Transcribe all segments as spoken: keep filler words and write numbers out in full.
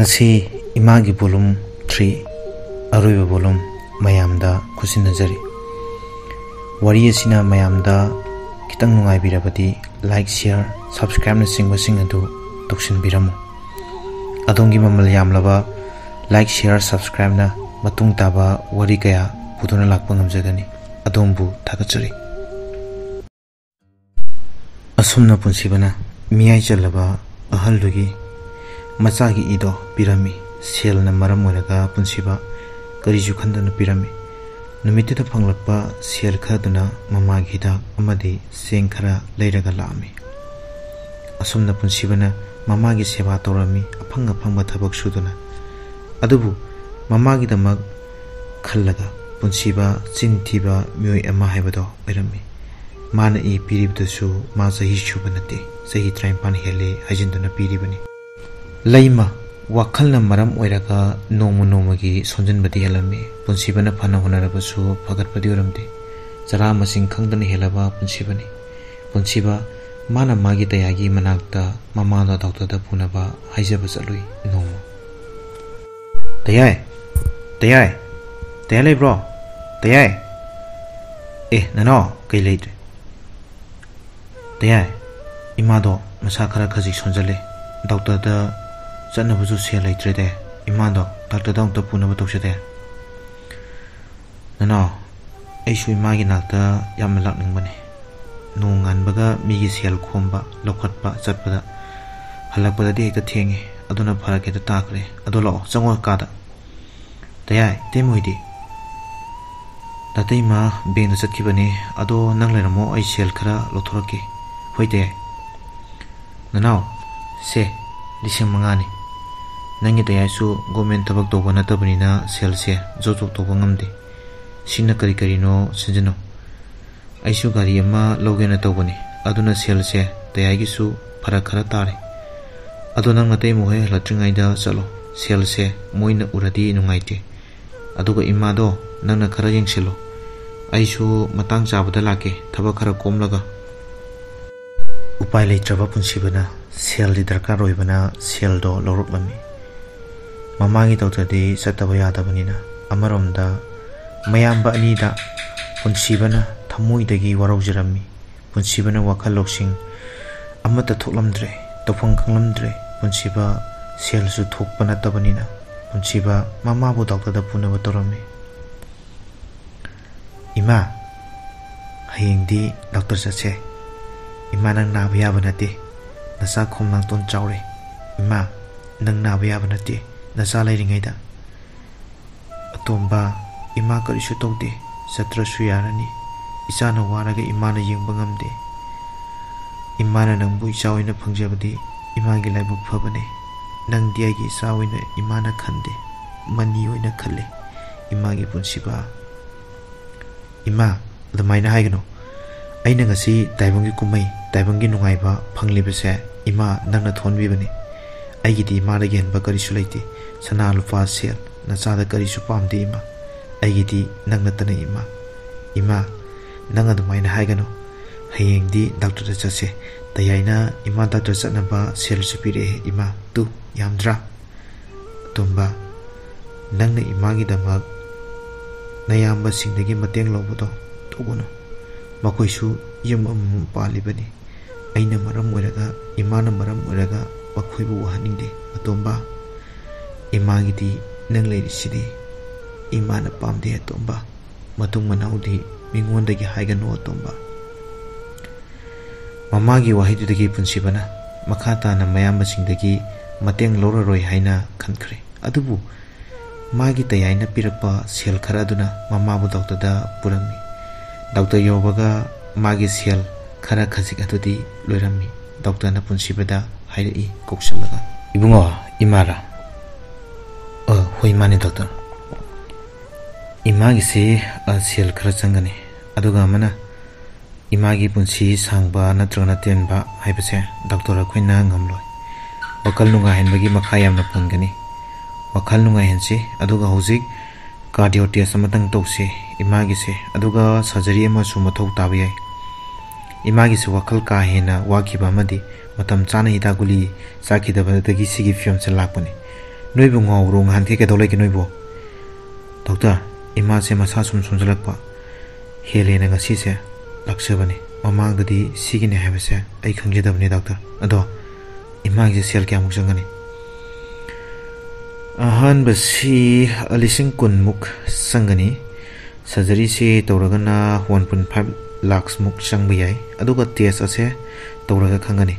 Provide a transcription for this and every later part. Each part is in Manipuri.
ꯉꯁꯤ ꯏꯃꯥꯒꯤ volume three, ꯑꯔꯣꯏꯕ volume, ꯃꯌꯥꯝꯗ ꯈꯨꯠꯁꯤꯟꯅꯖꯔꯤ꯫ ꯋꯥꯔꯤ ꯑꯁꯤꯅ ꯃꯌꯥꯝꯗ ꯈꯤꯇꯪ ꯅꯨꯡꯉꯥꯏꯕꯤꯔꯕꯗꯤ like, share, subscribeꯅꯆꯤꯡꯕꯁꯤꯡ ꯑꯗꯨ ꯇꯧꯁꯤꯟꯕꯤꯔꯝꯃꯨ꯫ ꯑꯗꯣꯝꯒꯤ ꯃꯃꯜ ꯌꯥꯝꯂꯕ like, share, subscribeꯅ ꯃꯇꯨꯡ ꯇꯥꯕ ꯋꯥꯔꯤ ꯀꯌꯥ ꯄꯨꯗꯨꯅ ꯂꯥꯛꯄ ꯉꯝꯖꯒꯅꯤ꯫ ꯑꯗꯣꯝꯕꯨ ꯊꯥꯒꯠꯆꯔꯤ꯫ ꯑꯁꯨꯝꯅ ꯄꯨꯟꯁꯤꯕꯅ ꯃꯤꯌꯥꯏ ꯆꯜꯂꯕ ꯑꯍꯜꯗꯨꯒꯤ ꯃꯆꯥꯒꯤ ꯏꯗꯣ ꯄꯤꯔꯝꯃꯤ꯫ ꯁꯦꯜꯅ ꯃꯔꯝ ꯑꯣꯏꯔꯒ ꯄꯨꯟꯁꯤꯕ ꯀꯔꯤꯁꯨ ꯈꯟꯗꯅ ꯄꯤꯔꯝꯃꯤ꯫ ꯅꯨꯃꯤꯠꯇꯨꯗ ꯐꯪꯂꯛꯄ ꯁꯦꯜ ꯈꯔꯗꯨꯅ ꯃꯃꯥꯒꯤ ꯍꯤꯗꯥꯛ ꯑꯃꯗꯤ ꯆꯦꯡ ꯈꯔ ꯂꯩꯔꯒ ꯂꯥꯛꯑꯝꯃꯤ꯫ ꯑꯁꯨꯝꯅ ꯄꯨꯟꯁꯤꯕꯅ ꯃꯃꯥꯒꯤ ꯁꯦꯕꯥ ꯇꯧꯔꯝꯃꯤ, ꯑꯐꯪ ꯑꯐꯪꯕ ꯊꯕꯛ ꯁꯨꯗꯨꯅ꯫ ꯑꯗꯨꯕꯨ ꯃꯃꯥꯒꯤꯗꯃꯛ ꯈꯜꯂꯒ ꯄꯨꯟꯁꯤꯕ ꯆꯤꯟ ꯊꯤꯕ ꯃꯤꯑꯣꯏ ꯑꯃ ꯍꯥꯏꯕꯗꯣ ꯑꯣꯏꯔꯝꯃꯤ꯫ ꯃꯥꯅ ꯏ ꯄꯤꯔꯤꯕꯗꯨꯁꯨ ꯃꯥ ꯆꯍꯤ ꯁꯨꯕ ꯅꯠꯇꯦ, ꯆꯍꯤ ꯇꯔꯥꯅꯤꯄꯥꯟ ꯍꯦꯜꯂꯦ ꯍꯥꯏꯖꯤꯟꯗꯨꯅ ꯄꯤꯔꯤꯕꯅꯤ꯫ ꯂꯩꯃ ꯋꯥꯈꯜꯅ ꯃꯔꯝ ꯑꯣꯏꯔꯒ ꯅꯣꯡꯃ ꯅꯣꯡꯃꯒꯤ ꯁꯣꯟꯖꯤꯟꯕꯗꯤ ꯍꯦꯜꯂꯝꯃꯤ꯫ ꯄꯨꯟꯁꯤꯕꯅ ꯐꯅ ꯍꯣꯠꯅꯔꯕꯁꯨ ꯐꯒꯠꯄꯗꯤ ꯑꯣꯏꯔꯝꯗꯦ꯫ ꯆꯔꯥ ꯃꯁꯤꯡ ꯈꯪꯗꯅ ꯍꯦꯜꯂꯕ ꯄꯨꯟꯁꯤꯕꯅꯤ꯫ ꯄꯨꯟꯁꯤꯕ ꯃꯥꯅ ꯃꯥꯒꯤ ꯇꯌꯥꯏꯒꯤ ꯃꯅꯥꯛꯇ ꯃꯃꯥꯗꯣ ꯗꯣꯛꯇꯔꯗ ꯄꯨꯅꯕ ꯍꯥꯏꯖꯕ ꯆꯠꯂꯨꯏ ꯅꯣꯡꯃ꯫ "ꯇꯌꯥꯏ! ꯇꯌꯥꯏ! ꯇꯌꯥꯏ ꯂꯩꯕ꯭ꯔꯣ? ꯇꯌꯥꯏ! ꯑꯦ, ꯅꯅꯥꯎ, ꯀꯩ ꯂꯩꯔꯦ? ꯇꯌꯥꯏ, ꯏꯃꯥꯗꯣ ꯃꯁꯥ ꯈꯔ ꯈꯖꯤꯛ ꯁꯣꯟꯖꯜꯂꯦ꯫ ꯗꯣꯛꯇꯔꯗ ꯆꯠꯅꯕꯁꯨ ꯁꯦꯜ ꯂꯩꯇ꯭ꯔꯦ ꯇꯌꯥꯏ꯫ ꯏꯃꯥꯗꯣ ꯗꯣꯛꯇꯔꯗ ꯑꯃꯨꯛꯇ ꯄꯨꯅꯕ ꯇꯧꯁꯦ ꯇꯌꯥꯏ꯫" "ꯅꯅꯥꯎ, ꯑꯩꯁꯨ ꯏꯃꯥꯒꯤ ꯅꯥꯛꯇ ꯌꯥꯝꯅ ꯂꯥꯛꯅꯤꯡꯕꯅꯤ꯫ ꯅꯣꯡꯉꯥꯟꯕꯒ ꯃꯤꯒꯤ ꯁꯦꯜ ꯈꯣꯝꯕ, ꯂꯧꯈꯠꯄ ꯆꯠꯄꯗ ꯍꯜꯂꯛꯄꯗꯗꯤ ꯍꯦꯛꯇ ꯊꯦꯡꯉꯦ꯫ ꯑꯗꯨꯅ ꯐꯔꯛ ꯍꯦꯛꯇ ꯇꯥꯈ꯭ꯔꯦ꯫ ꯑꯗꯣ ꯂꯥꯛꯑꯣ, ꯆꯪꯉꯣ ꯀꯥꯗ꯫ ꯇꯌꯥꯏ, ꯏꯇꯩꯃ ꯍꯣꯏꯗꯤ?" "ꯅꯇꯩꯃ ꯕꯦꯡꯗ ꯆꯠꯈꯤꯕꯅꯦ꯫ ꯑꯗꯣ ꯅꯪ ꯂꯩꯔꯝꯃꯣ, ꯑꯩ ꯁꯦꯜ ꯈꯔ ꯂꯧꯊꯣꯔꯛꯀꯦ꯫" "ꯍꯣꯏ ꯇꯌꯥꯏ꯫" "ꯅꯅꯥꯎ, ꯁꯦ, ꯂꯤꯁꯤꯡ ꯃꯉꯥꯅꯤ꯫ ꯅꯪꯒꯤ ꯇꯌꯥꯏꯁꯨ ꯒꯣꯔꯃꯦꯟ ꯊꯕꯛ ꯇꯧꯕ ꯅꯠꯇꯕꯅꯤꯅ ꯁꯦꯜꯁꯦ ꯖꯣꯕ ꯖꯣꯕ ꯇꯧꯕ ꯉꯝꯗꯦ꯫ ꯁꯤꯅ ꯀꯔꯤ ꯀꯔꯤꯅꯣ ꯁꯤꯟꯖꯤꯟꯅꯧ꯫ ꯑꯩꯁꯨ ꯒꯥꯔꯤ ꯑꯃ ꯂꯧꯒꯦꯅ ꯇꯧꯕꯅꯤ, ꯑꯗꯨꯅ ꯁꯦꯜꯁꯦ ꯇꯌꯥꯏꯒꯤꯁꯨ ꯐꯔꯛ ꯈꯔ ꯇꯥꯔꯦ꯫ ꯑꯗꯣ ꯅꯪ ꯅꯇꯩꯃ ꯍꯣꯏ ꯍꯜꯂꯛꯇ꯭ꯔꯤꯉꯩꯗ ꯆꯠꯂꯣ, ꯁꯦꯜꯁꯦ ꯃꯣꯏꯅ ꯎꯔꯗꯤ ꯅꯨꯡꯉꯥꯏꯇꯦ꯫ ꯑꯗꯨꯒ ꯏꯃꯥꯗꯣ ꯅꯪꯅ ꯈꯔ ꯌꯦꯡꯁꯤꯜꯂꯣ꯫ ꯑꯩꯁꯨ ꯃꯇꯥꯡ ꯆꯥꯕꯗ ꯂꯥꯛꯀꯦ, ꯊꯕꯛ ꯈꯔ ꯀꯣꯝꯂꯒ꯫" ꯎꯄꯥꯏ ꯂꯩꯇ꯭ꯔꯕ ꯄꯨꯟꯁꯤꯕꯅ ꯁꯦꯜꯗꯤ ꯗꯔꯀꯥꯔ ꯑꯣꯏꯕꯅ ꯁꯦꯜꯗꯣ ꯂꯧꯔꯛꯂꯝꯃꯤ꯫ ꯃꯃꯥꯒꯤ ꯗꯣꯛꯇꯔꯗꯤ ꯆꯠꯇꯕ ꯌꯥꯗꯕꯅꯤꯅ, ꯑꯃꯔꯣꯝꯗ ꯃꯌꯥꯝꯕ ꯑꯅꯤꯗ ꯄꯨꯟꯁꯤꯕꯅ ꯊꯃꯣꯏꯗꯒꯤ ꯋꯥꯔꯧꯖꯔꯝꯃꯤ꯫ ꯄꯨꯟꯁꯤꯕꯅ ꯋꯥꯈꯜ ꯂꯧꯁꯤꯡ ꯑꯃꯠꯇ ꯊꯣꯛꯂꯝꯗ꯭ꯔꯦ, ꯇꯧꯐꯝ ꯈꯪꯂꯝꯗ꯭ꯔꯦ꯫ ꯄꯨꯟꯁꯤꯕ ꯁꯦꯜꯁꯨ ꯊꯣꯛꯄ ꯅꯠꯇꯕꯅꯤꯅ, ꯄꯨꯟꯁꯤꯕ ꯃꯃꯥꯕꯨ ꯗꯣꯛꯇꯔꯗ ꯄꯨꯅꯕ ꯇꯧꯔꯝꯃꯤ꯫ "ꯏꯃꯥ, ꯍꯌꯦꯡꯗꯤ ꯗꯣꯛꯇꯔ ꯆꯠꯁꯦ꯫ ꯏꯃꯥ, ꯅꯪ ꯅꯥꯕ ꯌꯥꯕ ꯅꯠꯇꯦ꯫ ꯅꯆꯥ ꯈꯣꯝ ꯂꯥꯡꯇꯣꯟ ꯆꯥꯎꯔꯦ꯫ ꯏꯃꯥ, ꯅꯪ ꯅꯥꯕ ꯌꯥꯕ ꯅꯠꯇꯦ꯫ ꯅꯆꯥ ꯂꯩꯔꯤꯉꯩꯗ꯫" "ꯑꯇꯣꯝꯕ, ꯏꯃꯥ ꯀꯔꯤꯁꯨ ꯇꯧꯗꯦ꯫ ꯆꯠꯇ꯭ꯔꯁꯨ ꯌꯥꯔꯅꯤ꯫ ꯏꯆꯥꯅ ꯋꯥꯔꯒ ꯏꯃꯥꯅ ꯌꯦꯡꯕ ꯉꯝꯗꯦ꯫ ꯏꯃꯥꯅ ꯅꯪꯕꯨ ꯏꯆꯥ ꯑꯣꯏꯅ ꯐꯪꯖꯕꯗꯤ ꯏꯃꯥꯒꯤ ꯂꯥꯏꯕꯛ ꯐꯕꯅꯦ꯫ ꯅꯪꯗꯤ ꯑꯩꯒꯤ ꯏꯆꯥ ꯑꯣꯏꯅ ꯏꯃꯥꯅ ꯈꯟꯗꯦ, ꯃꯅꯤ ꯑꯣꯏꯅ ꯈꯜꯂꯦ꯫ ꯏꯃꯥꯒꯤ ꯄꯨꯟꯁꯤꯕ꯫" "ꯏꯃꯥ, ꯑꯗꯨꯃꯥꯏꯅ ꯍꯥꯏꯒꯅꯨ꯫ ꯑꯩꯅ ꯉꯁꯤ ꯇꯥꯏꯕꯪꯒꯤ ꯀꯨꯝꯍꯩ, ꯇꯥꯏꯕꯪꯒꯤ ꯅꯨꯡꯉꯥꯏꯕ ꯐꯪꯂꯤꯕꯁꯦ, ꯏꯃꯥ, ꯅꯪꯅ ꯊꯣꯟꯕꯤꯕꯅꯤ꯫ ꯑꯩꯒꯤꯗꯤ ꯏꯃꯥꯗꯒꯤ ꯍꯦꯟꯕ ꯀꯔꯤꯁꯨ ꯂꯩꯇꯦ꯫ ꯁꯅꯥ, ꯂꯨꯄꯥ, ꯁꯦꯜ, ꯅꯆꯥꯗ ꯀꯔꯤꯁꯨ ꯄꯥꯝꯗꯦ, ꯏꯃꯥ꯫ ꯑꯩꯒꯤꯗꯤ ꯅꯪ ꯅꯠꯇꯅ, ꯏꯃꯥ꯫" "ꯏꯃꯥ, ꯅꯪ ꯑꯗꯨꯃꯥꯏꯅ ꯍꯥꯏꯒꯅꯨ꯫ ꯍꯌꯦꯡꯗꯤ ꯗꯣꯛꯇꯔꯗ ꯆꯠꯁꯦ꯫ ꯇꯌꯥꯏꯅ ꯏꯃꯥ ꯗꯣꯛꯇꯔ ꯆꯠꯅꯕ ꯁꯦꯜꯁꯨ ꯄꯤꯔꯛꯑꯦ, ꯏꯃꯥ꯫ ꯇꯨ, ꯌꯥꯝꯗ꯭ꯔꯥ?" "ꯑꯇꯣꯝꯕ, ꯅꯪꯅ ꯏꯃꯥꯒꯤꯗꯃꯛ ꯅꯌꯥꯝꯕꯁꯤꯡꯗꯒꯤ ꯃꯇꯦꯡ ꯂꯧꯕꯗꯣ ꯇꯧꯒꯅꯨ꯫ ꯃꯈꯣꯏꯁꯨ ꯌꯨꯝ ꯑꯃꯃꯝ ꯄꯥꯜꯂꯤꯕꯅꯤ꯫ ꯑꯩꯅ ꯃꯔꯝ ꯑꯣꯏꯔꯒ, ꯏꯃꯥꯅ ꯃꯔꯝ ꯑꯣꯏꯔꯒ ꯃꯈꯣꯏꯕꯨ ꯋꯥꯍꯟꯅꯤꯡꯗꯦ꯫ ꯑꯇꯣꯝꯕ, ꯏꯃꯥꯒꯤꯗꯤ ꯅꯪ ꯂꯩꯔꯤꯁꯤꯗꯤ꯫ ꯏꯃꯥꯅ ꯄꯥꯝꯗꯦ, ꯑꯇꯣꯝꯕ꯫ ꯃꯇꯨꯡ ꯃꯅꯥꯎꯗꯤ ꯃꯤꯉꯣꯟꯗꯒꯤ ꯍꯥꯏꯒꯅꯨ, ꯑꯇꯣꯝꯕ꯫" ꯃꯃꯥꯒꯤ ꯋꯥꯍꯩꯗꯨꯗꯒꯤ ꯄꯨꯟꯁꯤꯕꯅ ꯃꯈꯥ ꯇꯥꯅ ꯃꯌꯥꯝꯕꯁꯤꯡꯗꯒꯤ ꯃꯇꯦꯡ ꯂꯧꯔꯔꯣꯏ ꯍꯥꯏꯅ ꯈꯟꯈ꯭ꯔꯦ꯫ ꯑꯗꯨꯕꯨ ꯃꯥꯒꯤ ꯇꯌꯥꯏꯅ ꯄꯤꯔꯛꯄ ꯁꯦꯜ ꯈꯔ ꯑꯗꯨꯅ ꯃꯃꯥꯕꯨ ꯗꯣꯛꯇꯔꯗ ꯄꯨꯔꯝꯃꯤ꯫ ꯗꯣꯛꯇꯔ ꯌꯧꯕꯒ ꯃꯥꯒꯤ ꯁꯦꯜ ꯈꯔ ꯈꯖꯤꯛ ꯑꯗꯨꯗꯤ ꯂꯣꯏꯔꯝꯃꯤ꯫ ꯗꯣꯛꯇꯔꯅ ꯄꯨꯟꯁꯤꯕꯗ ꯍꯥꯏꯔꯛꯏ ꯀꯧꯁꯜꯂꯒ, "ꯏꯕꯨꯡꯉꯣ, ꯏꯃꯥꯔꯥ?" "ꯑ, ꯍꯣꯏ, ꯃꯥꯅꯦ ꯗꯣꯛꯇꯔ꯫ ꯏꯃꯥꯒꯤꯁꯦ, ꯑ, ꯁꯦꯜ ꯈꯔ ꯆꯪꯒꯅꯤ, ꯑꯗꯨꯒ ꯑꯃꯅ ꯏꯃꯥꯒꯤ ꯄꯨꯟꯁꯤ ꯁꯥꯡꯕ ꯅꯠꯇ꯭ꯔꯒꯅ ꯇꯦꯟꯕ ꯍꯥꯏꯕꯁꯦ ꯗꯣꯛꯇꯔ ꯑꯩꯈꯣꯏꯅ ꯉꯝꯂꯣꯏ꯫ ꯋꯥꯈꯜ ꯅꯨꯡꯉꯥꯏꯍꯟꯕꯒꯤ ꯃꯈꯥ ꯌꯥꯝꯅ ꯄꯣꯟꯒꯅꯤ꯫ ꯋꯥꯈꯜ ꯅꯨꯡꯉꯥꯏꯍꯟꯁꯤ, ꯑꯗꯨꯒ ꯍꯧꯖꯤꯛ cardio test ꯑꯃꯇꯪ ꯇꯧꯁꯦ ꯏꯃꯥꯒꯤꯁꯦ, ꯑꯗꯨꯒ surgery ꯑꯃꯁꯨ ꯃꯊꯧ ꯇꯥꯕ ꯌꯥꯏ꯫ ꯏꯃꯥꯒꯤꯁꯦ ꯋꯥꯈꯜ ꯀꯥ ꯍꯦꯟꯅ ꯋꯥꯈꯤꯕ ꯑꯃꯗꯤ ꯃꯇꯝ ꯆꯥꯅ ꯍꯤꯗꯥꯛ ꯒꯨꯂꯤ ꯆꯥꯈꯤꯗꯕꯗꯒꯤ ꯁꯤꯒꯤ ꯐꯤꯕꯝꯁꯦ ꯂꯥꯛꯄꯅꯤ꯫ "ꯅꯣꯏꯕꯨ ꯉꯥꯎꯕ꯭ꯔꯣ? ꯉꯍꯥꯟꯈꯩ ꯀꯩꯗꯧ ꯂꯩꯒꯦ ꯅꯣꯏꯕꯨ?" "ꯗꯣꯛꯇꯔ, ꯏꯃꯥꯁꯦ ꯃꯁꯥ ꯁꯨꯝ ꯁꯣꯟꯖꯜꯂꯛꯄ ꯍꯦꯜꯂꯦꯅ ꯉꯁꯤꯁꯦ ꯂꯥꯛꯆꯕꯅꯤ꯫ ꯃꯃꯥꯡꯗꯗꯤ ꯁꯤꯒꯤꯅꯦ ꯍꯥꯏꯕꯁꯦ ꯑꯩ ꯈꯪꯖꯗꯕꯅꯤ ꯗꯣꯛꯇꯔ꯫ ꯑꯗꯣ ꯏꯃꯥꯒꯤꯁꯦ ꯁꯦꯜ ꯀꯌꯥꯃꯨꯛ ꯆꯪꯒꯅꯤ?" "ꯑꯍꯥꯟꯕꯁꯤ ꯂꯤꯁꯤꯡ ꯀꯨꯟꯃꯨꯛ ꯆꯪꯒꯅꯤ꯫ ꯁꯔꯖꯔꯤꯁꯤ ꯇꯧꯔꯒꯅ one point five lakhs ꯃꯨꯛ ꯆꯪꯕ ꯌꯥꯏ꯫ ꯑꯗꯨꯒ ꯇꯦꯁ ꯑꯁꯦ ꯇꯧꯔꯒ ꯈꯪꯒꯅꯤ꯫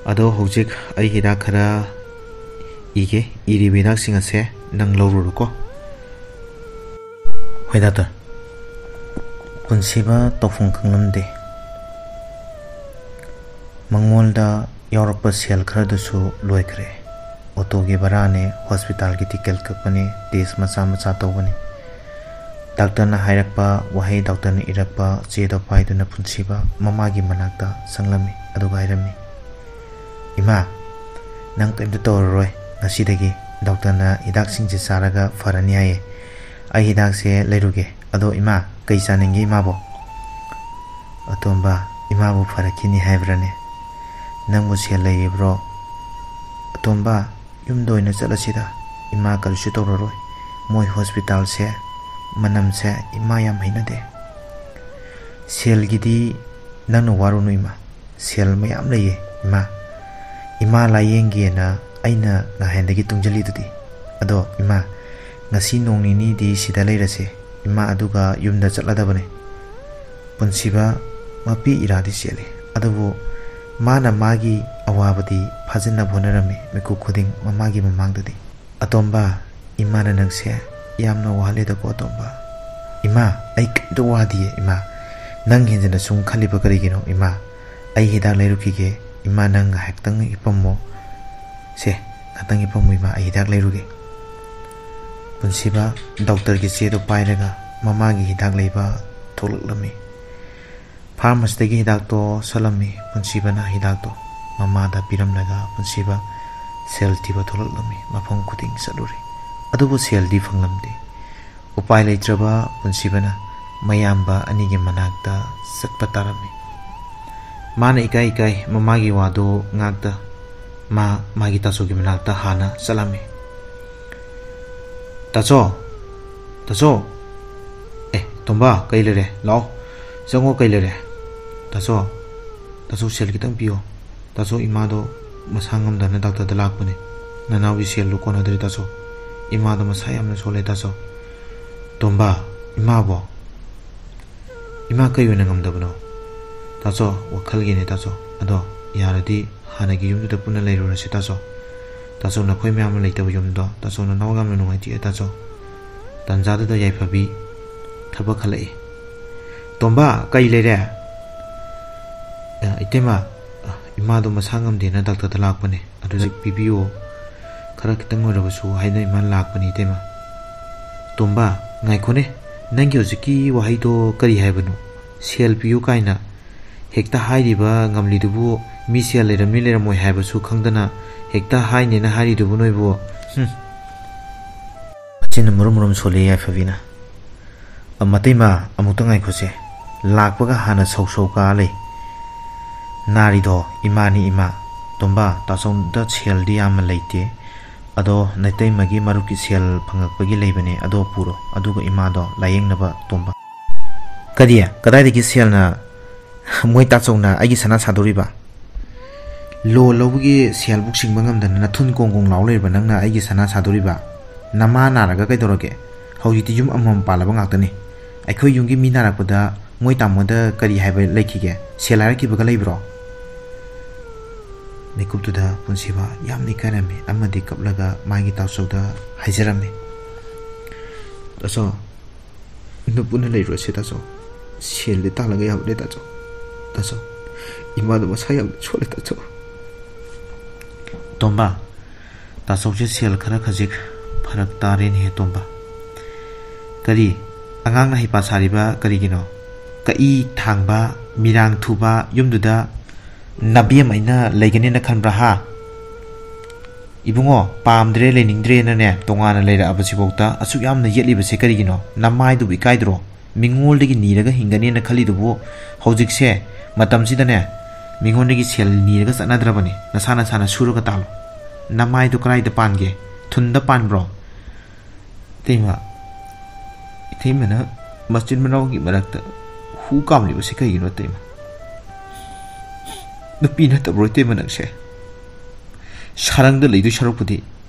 ꯑꯗꯣ ꯍꯧꯖꯤꯛ ꯑꯩ ꯍꯤꯗꯥꯛ ꯈꯔ ꯏꯒꯦ꯫ ꯏꯔꯤꯕ ꯍꯤꯗꯥꯛꯁꯤꯡ ꯑꯁꯦ ꯅꯪ ꯂꯧꯔꯨꯔꯣꯀꯣ꯫" "ꯍꯣꯏ ꯗꯥꯛꯇꯔ꯫" ꯄꯨꯟꯁꯤꯕ ꯇꯧꯐꯝ ꯈꯪꯂꯝꯗꯦ꯫ ꯃꯉꯣꯟꯗ ꯌꯥꯎꯔꯛꯄ ꯁꯦꯜ ꯈꯔꯗꯨꯁꯨ ꯂꯣꯏꯈ꯭ꯔꯦ꯫ ꯑꯣꯇꯣꯒꯤ ꯚꯔꯥꯅꯦ, ꯍꯣꯁꯄꯤꯇꯥꯜꯒꯤ ꯇꯤꯀꯦꯠ ꯀꯛꯄꯅꯦ, ꯇꯦꯁ ꯃꯆꯥ ꯃꯆꯥ ꯇꯧꯕꯅꯦ꯫ ꯗꯥꯛꯇꯔꯅ ꯍꯥꯏꯔꯛꯄ ꯋꯥꯍꯩ, ꯗꯥꯛꯇꯔꯅ ꯏꯔꯛꯄ ꯆꯦꯗꯣ ꯄꯥꯏꯗꯨꯅ ꯄꯨꯟꯁꯤꯕ ꯃꯃꯥꯒꯤ ꯃꯅꯥꯛꯇ ꯆꯪꯂꯝꯃꯤ꯫ ꯑꯗꯨꯒ ꯍꯥꯏꯔꯝꯃꯤ, "ꯏꯃꯥ, ꯅꯪ ꯀꯔꯤꯝꯇ ꯇꯧꯔꯔꯣꯏ꯫ ꯉꯁꯤꯗꯒꯤ ꯗꯥꯛꯇꯔꯅ ꯍꯤꯗꯥꯛꯁꯤꯡꯁꯦ ꯆꯥꯔꯒ ꯐꯔꯅꯤ ꯍꯥꯏꯌꯦ꯫ ꯑꯩ ꯍꯤꯗꯥꯛꯁꯦ ꯂꯩꯔꯨꯒꯦ꯫ ꯑꯗꯣ ꯏꯃꯥ, ꯀꯩ ꯆꯥꯅꯤꯡꯒꯦ ꯏꯃꯥꯕꯣ?" "ꯑꯇꯣꯝꯕ, ꯏꯃꯥꯕꯨ ꯐꯔꯛꯈꯤꯅꯤ ꯍꯥꯏꯕ꯭ꯔꯅꯦ? ꯅꯪꯕꯨ ꯁꯦꯜ ꯂꯩꯔꯤꯕ꯭ꯔꯣ? ꯑꯇꯣꯝꯕ, ꯌꯨꯝꯗ ꯑꯣꯏꯅ ꯆꯠꯂꯁꯤꯗ꯫ ꯏꯃꯥ ꯀꯔꯤꯁꯨ ꯇꯧꯔꯔꯣꯏ꯫ ꯃꯣꯏ ꯍꯣꯁꯄꯤꯇꯥꯜꯁꯦ, ꯃꯅꯝꯁꯦ ꯏꯃꯥ ꯌꯥꯝ ꯍꯩꯅꯗꯦ꯫" "ꯁꯦꯜꯒꯤꯗꯤ ꯅꯪꯅ ꯋꯥꯔꯨꯅꯨ ꯏꯃꯥ꯫ ꯁꯦꯜ ꯃꯌꯥꯝ ꯂꯩꯌꯦ ꯏꯃꯥ꯫ ꯏꯃꯥ ꯂꯥꯏꯌꯦꯡꯒꯦꯅ ꯑꯩꯅ ꯉꯍꯥꯟꯗꯒꯤ ꯇꯨꯡꯁꯤꯜꯂꯤꯗꯨꯗꯤ꯫ ꯑꯗꯣ ꯏꯃꯥ, ꯉꯁꯤ ꯅꯣꯡ ꯅꯤꯅꯤꯗꯤ ꯁꯤꯗ ꯂꯩꯔꯁꯦ꯫ ꯏꯃꯥ ꯑꯗꯨꯒ ꯌꯨꯝꯗ ꯆꯠꯂꯗꯕꯅꯦ꯫" ꯄꯨꯟꯁꯤꯕ ꯃꯄꯤ ꯏꯔꯥꯗꯤ ꯆꯦꯜꯂꯤ꯫ ꯑꯗꯨꯕꯨ ꯃꯥꯅ ꯃꯥꯒꯤ ꯑꯋꯥꯕꯗꯤ ꯐꯥꯖꯤꯟꯅꯕ ꯍꯣꯠꯅꯔꯝꯃꯤ ꯃꯤꯀꯨꯞ ꯈꯨꯗꯤꯡ ꯃꯃꯥꯒꯤ ꯃꯃꯥꯡꯗꯗꯤ꯫ "ꯑꯇꯣꯝꯕ, ꯏꯃꯥꯅ ꯅꯪꯁꯦ ꯌꯥꯝꯅ ꯋꯥꯍꯜꯂꯦꯗꯀꯣ ꯑꯇꯣꯝꯕ꯫" "ꯏꯃꯥ, ꯑꯩ ꯀꯔꯤꯝꯇ ꯋꯥꯗꯤꯌꯦ ꯏꯃꯥ꯫ ꯅꯪ ꯍꯦꯟꯖꯟꯅ ꯁꯨꯝ ꯈꯜꯂꯤꯕ ꯀꯔꯤꯒꯤꯅꯣ ꯏꯃꯥ? ꯑꯩ ꯍꯤꯗꯥꯛ ꯂꯩꯔꯨꯈꯤꯒꯦ ꯏꯃꯥ, ꯅꯪ ꯉꯥꯏꯍꯥꯛꯇꯪ ꯍꯤꯞꯄꯝꯃꯣ꯫ ꯁꯦ, ꯉꯥꯛꯇꯪ ꯍꯤꯞꯄꯝꯃꯣ ꯏꯃꯥ, ꯑꯩ ꯍꯤꯗꯥꯛ ꯂꯩꯔꯨꯒꯦ꯫" ꯄꯨꯟꯁꯤꯕ ꯗꯣꯛꯇꯔꯒꯤ ꯆꯦꯗꯣ ꯄꯥꯏꯔꯒ ꯃꯃꯥꯒꯤ ꯍꯤꯗꯥꯛ ꯂꯩꯕ ꯊꯣꯛꯂꯛꯂꯝꯃꯤ꯫ ꯐꯥꯔꯃꯥꯁꯤꯗꯒꯤ ꯍꯤꯗꯥꯛꯇꯣ ꯁꯠꯂꯝꯃꯤ꯫ ꯄꯨꯟꯁꯤꯕꯅ ꯍꯤꯗꯥꯛꯇꯣ ꯃꯃꯥꯗ ꯄꯤꯔꯝꯂꯒ ꯄꯨꯟꯁꯤꯕ ꯁꯦꯜ ꯊꯤꯕ ꯊꯣꯛꯂꯛꯂꯝꯃꯤ꯫ ꯃꯐꯝ ꯈꯨꯗꯤꯡ ꯆꯠꯂꯨꯔꯦ, ꯑꯗꯨꯕꯨ ꯁꯦꯜꯗꯤ ꯐꯪꯂꯝꯗꯦ꯫ ꯎꯄꯥꯏ ꯂꯩꯇ꯭ꯔꯕ ꯄꯨꯟꯁꯤꯕꯅ ꯃꯌꯥꯝꯕ ꯑꯅꯤꯒꯤ ꯃꯅꯥꯛꯇ ꯆꯠꯄ ꯇꯥꯔꯝꯃꯤ꯫ ꯃꯥꯅ ꯏꯀꯥꯏ ꯏꯀꯥꯏ ꯃꯃꯥꯒꯤ ꯋꯥꯗꯨ ꯉꯥꯛꯇ ꯃꯥ ꯃꯥꯒꯤ ꯇꯥꯆꯧꯒꯤ ꯃꯅꯥꯛꯇ ꯍꯥꯟꯅ ꯆꯠꯂꯝꯃꯤ꯫ ꯇꯥꯆꯧ, ꯇꯥꯆꯧ꯫ ꯑꯦ, ꯇꯣꯝꯕ, ꯀꯩ ꯂꯩꯔꯦ? ꯂꯥꯛꯑꯣ, ꯆꯪꯉꯣ, ꯀꯩ ꯂꯩꯔꯦ? ꯇꯥꯆꯧ, ꯇꯥꯆꯧ, ꯁꯦꯜ ꯈꯤꯇꯪ ꯄꯤꯌꯣ꯫ ꯇꯥꯆꯧ, ꯏꯃꯥꯗꯣ ꯃꯁꯥ ꯉꯝꯗꯅ ꯗꯥꯛꯇꯔꯗ ꯂꯥꯛꯄꯅꯦ꯫ ꯅꯅꯥꯎꯒꯤ ꯁꯦꯜꯗꯣ ꯀꯣꯟꯅꯗ꯭ꯔꯦ, ꯇꯥꯆꯧ꯫ ꯏꯃꯥꯗꯣ ꯃꯁꯥ ꯌꯥꯝꯅ ꯁꯣꯜꯂꯦ, ꯇꯥꯆꯧ꯫ ꯇꯣꯝꯕ, ꯏꯃꯥꯕꯣ? ꯏꯃꯥ ꯀꯩ ꯑꯣꯏꯅ ꯉꯝꯗꯕꯅꯣ? ꯇꯥꯆꯧ, ꯋꯥꯈꯜꯒꯤꯅꯦ, ꯇꯥꯆꯧ꯫ ꯑꯗꯣ ꯌꯥꯔꯗꯤ ꯍꯥꯟꯅꯒꯤ ꯌꯨꯝꯗꯨꯗ ꯄꯨꯟꯅ ꯂꯩꯔꯨꯔꯁꯤ, ꯇꯥꯆꯧ꯫ ꯇꯥꯆꯧ, ꯅꯈꯣꯏ ꯃꯌꯥꯝ ꯑꯃ ꯂꯩꯇꯕ ꯌꯨꯝꯗꯣ, ꯇꯥꯆꯧ, ꯅꯅꯥꯎ ꯌꯥꯝꯅ ꯅꯨꯡꯉꯥꯏꯇꯦ, ꯇꯥꯆꯧ꯫ ꯇꯥꯟꯖꯥꯗꯨꯗ ꯌꯥꯏꯐꯕꯤ ꯊꯕꯛ ꯍꯜꯂꯛꯏ꯫ ꯇꯣꯝꯕ, ꯀꯩ ꯂꯩꯔꯦ? ꯑ, ꯏꯇꯩꯃ, ꯑ, ꯏꯃꯥꯗꯣ ꯃꯁꯥ ꯉꯝꯗꯦꯅ ꯗꯥꯛꯇꯔꯗ ꯂꯥꯛꯄꯅꯦ, ꯑꯗꯨꯗ ꯄꯤꯕꯤꯌꯣ, ꯈꯔ ꯈꯤꯇꯪ ꯑꯣꯏꯔꯕꯁꯨ ꯍꯥꯏꯅ ꯏꯃꯥ ꯂꯥꯛꯄꯅꯤ, ꯏꯇꯩꯃ꯫ ꯇꯣꯝꯕ, ꯉꯥꯏꯈꯣꯅꯦ, ꯅꯪꯒꯤ ꯍꯧꯖꯤꯛꯀꯤ ꯋꯥꯍꯩꯗꯣ ꯀꯔꯤ ꯍꯥꯏꯕꯅꯣ? ꯁꯦꯜ ꯄꯤꯌꯨ ꯀꯥꯏꯅ ꯍꯦꯛꯇ ꯍꯥꯏꯔꯤꯕ ꯉꯝꯂꯤꯗꯨꯕꯨ, ꯃꯤ ꯁꯦꯜ ꯂꯩꯔꯝꯃꯤ ꯂꯩꯔꯝꯃꯣꯏ ꯍꯥꯏꯕꯁꯨ ꯈꯪꯗꯅ ꯍꯦꯛꯇ ꯍꯥꯏꯅꯦꯅ ꯍꯥꯏꯔꯤꯗꯨꯕꯨ ꯅꯣꯏꯕꯨ? ꯍꯨꯝ꯫ ꯃꯆꯤꯟꯅ ꯃꯔꯨꯝ ꯃꯔꯨꯝ ꯁꯣꯜꯂꯤ ꯌꯥꯏꯐꯕꯤꯅ꯫ ꯑ, ꯃꯇꯩꯃ, ꯑꯃꯨꯛꯇ ꯉꯥꯏꯈꯣꯁꯦ꯫ ꯂꯥꯛꯄꯒ ꯍꯥꯟꯅ ꯁꯧ ꯁꯧ ꯀꯥ ꯂꯩ꯫ ꯅꯥꯔꯤꯗꯣ ꯏꯃꯥꯅꯤ, ꯏꯃꯥ꯫ ꯇꯣꯝꯕ, ꯇꯥꯆꯧꯗ ꯁꯦꯜꯗꯤ ꯌꯥꯝꯅ ꯂꯩꯇꯦ꯫ ꯑꯗꯣ ꯅꯇꯩꯃꯒꯤ ꯃꯔꯨꯞꯀꯤ ꯁꯦꯜ ꯐꯪꯉꯛꯄꯒꯤ ꯂꯩꯕꯅꯦ, ꯑꯗꯣ ꯄꯨꯔꯣ꯫ ꯑꯗꯨꯒ ꯏꯃꯥꯗꯣ ꯂꯥꯌꯦꯡꯅꯕ, ꯇꯣꯝꯕ꯫ ꯀꯔꯤ? ꯀꯗꯥꯏꯗꯒꯤ ꯁꯦꯜꯅ? ꯃꯣꯏ ꯇꯥꯆꯧꯅ ꯑꯩꯒꯤ ꯁꯅꯥ ꯁꯥꯗꯣꯔꯤꯕ? ꯂꯣꯟ ꯂꯧꯕꯒꯤ ꯁꯦꯜꯕꯨꯛ ꯁꯤꯡꯕ ꯉꯝꯗꯅ ꯅꯊꯨꯟ ꯀꯣꯡ ꯀꯣꯡ ꯂꯥꯎ ꯂꯩꯔꯤꯕ ꯅꯪꯅ ꯑꯩꯒꯤ ꯁꯅꯥ ꯁꯥꯗꯣꯔꯤꯕ? ꯅꯃꯥ ꯅꯥꯔꯒ ꯀꯩꯗꯧꯔꯒꯦ? ꯍꯧꯖꯤꯛꯇꯤ ꯌꯨꯝ ꯑꯃꯃꯝ ꯄꯥꯜꯂꯕ ꯉꯥꯛꯇꯅꯤ꯫ ꯑꯩꯈꯣꯏ ꯌꯨꯝꯒꯤ ꯃꯤ ꯅꯥꯔꯛꯄꯗ ꯃꯣꯏ ꯇꯥꯃꯣꯗ ꯀꯔꯤ ꯍꯥꯏꯕ ꯂꯩꯈꯤꯒꯦ? ꯁꯦꯜ ꯍꯥꯏꯔꯛꯈꯤꯕꯒ ꯂꯩꯕ꯭ꯔꯣ? ꯃꯤꯀꯨꯞꯇꯨꯗ ꯄꯨꯟꯁꯤꯕ ꯌꯥꯝꯅ ꯏꯀꯥꯏꯔꯝꯃꯤ ꯑꯃꯗꯤ ꯀꯞꯂꯒ ꯃꯥꯒꯤ ꯇꯥꯆꯧꯗ ꯍꯥꯏꯖꯔꯝꯃꯤ, "ꯇꯥꯆꯧ, ꯏꯟꯗ ꯄꯨꯟꯅ ꯂꯩꯔꯨꯔꯁꯦ, ꯇꯥꯆꯧ꯫ ꯁꯦꯜꯗꯤ ꯇꯥꯜꯂꯒ ꯌꯥꯕꯅꯦ, ꯇꯥꯆꯧ꯫ ꯇꯥꯆꯧ, ꯏꯃꯥꯗꯣ ꯃꯁꯥ ꯌꯥꯝ ꯁꯣꯜꯂꯦ, ꯇꯥꯆꯧ꯫" ꯇꯣꯝꯕ, ꯇꯥꯆꯧꯁꯦ ꯁꯦꯜ ꯈꯔ ꯈꯖꯤꯛ ꯐꯔꯛ ꯇꯥꯔꯦꯅꯦꯍꯦ, ꯇꯣꯝꯕ꯫ ꯀꯔꯤ? ꯑꯉꯥꯡꯅ ꯍꯩꯄꯥ ꯁꯥꯔꯤꯕ ꯀꯔꯤꯒꯤꯅꯣ? ꯀꯛꯏ ꯊꯥꯡꯕ, ꯃꯤꯔꯥꯡ ꯊꯨꯕ ꯌꯨꯝꯗꯨꯗ ꯅꯕꯦꯝ ꯑꯩꯅ ꯂꯩꯒꯅꯦꯅ ꯈꯟꯕ꯭ꯔꯥ, ꯍꯥ? ꯏꯕꯨꯡꯉꯣ, ꯄꯥꯝꯗ꯭ꯔꯦ, ꯂꯩꯅꯤꯡꯗ꯭ꯔꯦꯅꯅꯦ, ꯇꯣꯉꯥꯟꯅ ꯂꯩꯔꯛꯑꯕꯁꯤꯐꯥꯎꯗ ꯑꯁꯨꯛ ꯌꯥꯝꯅ ꯌꯦꯠꯂꯤꯕꯁꯦ ꯀꯔꯤꯒꯤꯅꯣ? ꯅꯃꯥꯏꯗꯨꯕꯨ ꯏꯀꯥꯏꯗ꯭ꯔꯣ? ꯃꯤꯉꯣꯟꯗꯒꯤ ꯅꯤꯔꯒ ꯍꯤꯡꯒꯅꯦꯅ ꯈꯜꯂꯤꯗꯨꯕꯨ, ꯍꯧꯖꯤꯛꯁꯦ, ꯃꯇꯝꯁꯤꯗꯅꯦ, ꯃꯤꯉꯣꯟꯗꯒꯤ ꯁꯦꯜ ꯅꯤꯔꯒ ꯆꯠꯅꯗ꯭ꯔꯕꯅꯤ꯫ ꯅꯁꯥ ꯅꯁꯥꯅ ꯁꯨꯔꯒ ꯇꯥꯜꯂꯣ꯫ ꯅꯃꯥꯏꯗꯣ ꯀꯗꯥꯏꯗ ꯄꯥꯟꯒꯦ? ꯊꯨꯟꯗ ꯄꯥꯟꯕ꯭ꯔꯣ? ꯏꯇꯩꯃ, ꯏꯇꯩꯃꯅ ꯃꯆꯤꯟ ꯃꯅꯥꯎꯒꯤ ꯃꯔꯛꯇ ꯍꯨ ꯀꯥꯝꯂꯤꯕꯁꯤ ꯀꯩꯒꯤꯅꯣ, ꯏꯇꯩꯃ? ꯅꯨꯄꯤ ꯅꯠꯇꯕ꯭ꯔꯣ, ꯏꯇꯩꯃ, ꯅꯪꯁꯦ? ꯁꯥꯔꯪꯗ ꯂꯩꯗꯣꯏ ꯁꯔꯨꯛꯄꯨꯗꯤ